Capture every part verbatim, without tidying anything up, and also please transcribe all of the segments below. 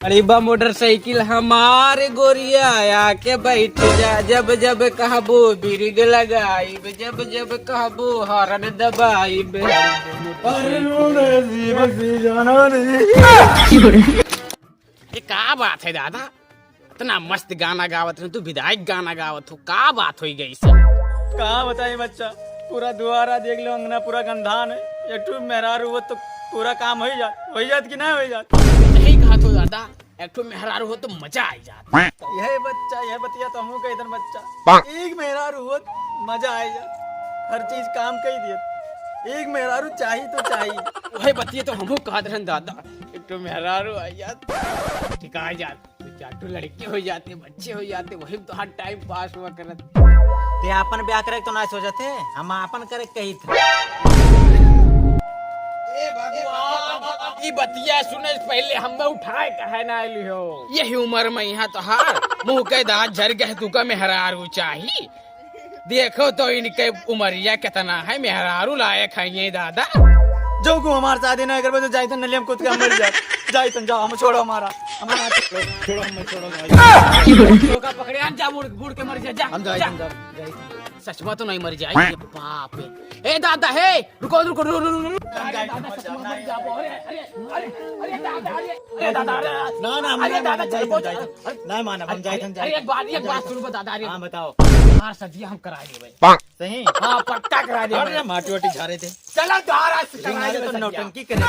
अरे बा मोटरसाइकिल हमार गोरिया, आके बैठ जा, जब जब कहबो ब्रेक लगाइब, जब जब कहबो हॉर्न दबाइब। अरे रो रे जीवन जी जाना रे। ये का बात है दादा, इतना मस्त गाना गावत रहे तू, विधायक गाना गावत हो, का बात होई गई सब? का बताई बच्चा, पूरा दुआरा देख लो, अंगना पूरा गंधान है। एक ठो मेहरारू हो तो पूरा काम होई जात, होई जात कि ना होई जात? सही कहा तो दादा, एक ठो मेहरारू हो तो मजा आई जात। यह बच्चा, यह बतिया तो हमहू कही दन बच्चा। एक मेहरारू हो तो मजा आई जात, हर चीज काम कही दियत। एक मेहरारू चाही तो चाही। वही बतिया तो हमहू कहत रहन दादा, एक ठो मेहरारू आई जात, टिका जात। दो चार ठो लड़के हो जाते, बच्चे हो जाते, वही तो हर टाइम पास हुआ करत। ते आपन ब्याह करे के तो ना सोचत है, हम आपन करे के कही थे। ए बाबू, आप, आप, आप ई बतिया सुने से पहले हमें उठाए काहे ना लियो? यही उम्र में यहाँ तो हार मुँह के दांत झर गए, तू का मेहरारू चाही? देखो तो इनके उमरिया कितना है, मेहरारू लायक है ये दादा। जो को हमार शादी ना करबे तो जाइतन नलिया में कूद के हम मर जाए। जाइतन जाओ, हम छोड़ो हमारा, हमारा छोड़ो, हम छोड़ो भाई। तो का पकड़े, हम जा बूढ़, बूढ़ के मर जा, जा, हम जा। जाइतन, जा, जाइतन। सच में तो नहीं मर जाए, ये बाप रे। ए दादा, हे, रुको, रुको, रुको, रुको, रुको। अरे दादा, सच में मर जाबो। अरे, अरे, अरे, अरे दादा, अरे, अरे दादा, अरे। ना, ना, हम अरे नहीं दादा, मानब, जाइतन, जाइतन। अरे, नहीं मानब, हम अरे, जाइतन, अरे, जाइतन। एक बात, एक बात सुन बा दादा, अरे। हाँ, बताओ। हमार सदिया हम करा लेबे। सही? हाँ, पक्का करा दे। अरे, माटी वाटी झारे थे। चलो, द्वारा से करा दे तो भैया। नौटंकी करे।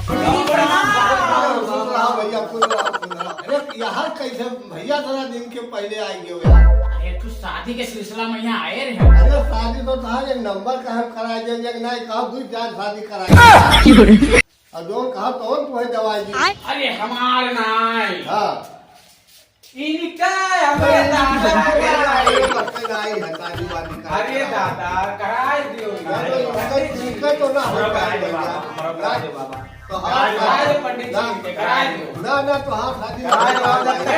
खुश रहो भैया, खुश रहो, खुश रहो। अरे, यहाँ कैसे भैया, थोड़ा दिन के पहले आई गयो यार। अरे, तू शादी के सिलसिला में यहाँ आए रहे। अरे, शादी तो था, एक नंबर का हम करा दे, एक नहीं कहा, दो चार शादी करा दे। और जो कहा, तो तुम्हें दवाई दी। अरे, हमार नाई। हाँ। इनका हमें अरे, दादा अरे, का अरे, बच्चे का आई है, शादी वादी का। अरे दादा, कराए दियो ना। अरे, इनका, इनका तो ना हो हमरा पाए कराए दे भैया। बाबा, हमरा कराए दे बाबा। तो हाँ, कराए दे पंडित जी ना, के, कराए दे। ना, ना, तो हाँ, शादी कराए दे बाबा। पंडित जी,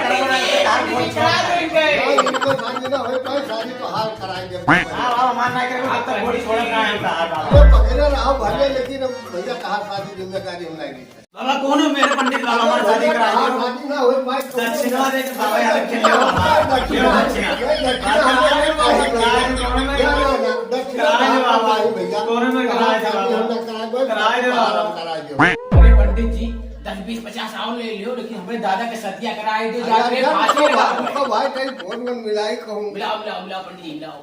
कराए दो इनके। ना, इनको शादी ना हो पाए, शादी तो हाल कराए दे। हाँ, बाबा, मान ना करे, तब तक बड़ी छोड़ा ना है, बाबा। अरे, पकड़े रहो भले, लेकिन अब भैया कहाँ शादी जिम्मेदारी हम नहीं लेते। बाबा, कौनो मेरे पंडित बाबा हमारे शादी करा दो। शादी ना होए, भाई, दक्षिणा दे के बाबा यहाँ खेल लो। दक्षिणा, दक्षिणा। दक्षिणा हमारे पास नहीं है। ना, ना, ना, दक्षिणा करा दो बाबा। हमारे पास नहीं, भैया। कौनो में करा दो शादी बाबा। हम ना करा दो, करा दो बाबा। करा दो। अरे पंडित जी, दस, बीस, पचास और ले लियो, लेकिन हमें दादा के सदिया कराए दो, अरे जाके यार, फांसी लगा दो। उनका भाई कहीं फोन में मिलाई कहूँ। मिलाओ, मिलाओ, मिलाओ पंडित जी, मिलाओ।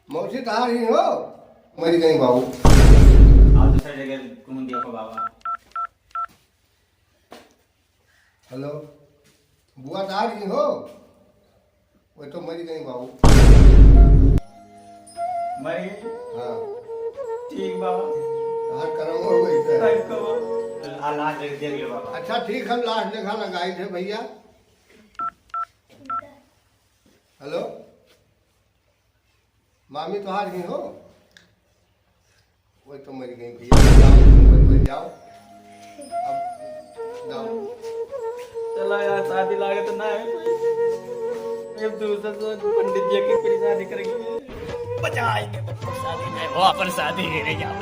मौसी तहार ही हो? मरी गई बाबू। आओ दूसरा जगह घूम दिया को बाबा। हेलो, बुआ तहार ही हो? वो तो मरी गई बाबू। मरी गई? हाँ। ठीक बाबा। तहार करम हो गई सर। थैंक यू बाबा। आ लाश देख, देख लो बाबा। अच्छा ठीक है, लाश देखा लगाई थे भैया। हेलो। मामी तोहार ही हो? वो तो मर गई भैया, जाओ, मत, मत जाओ। अब जाओ। चला यार, शादी लागत ना है। अब दूसरा तो पंडित जी के फिर शादी करेंगे। बचाएंगे, शादी नहीं हो, अपन शादी ही नहीं जाओ।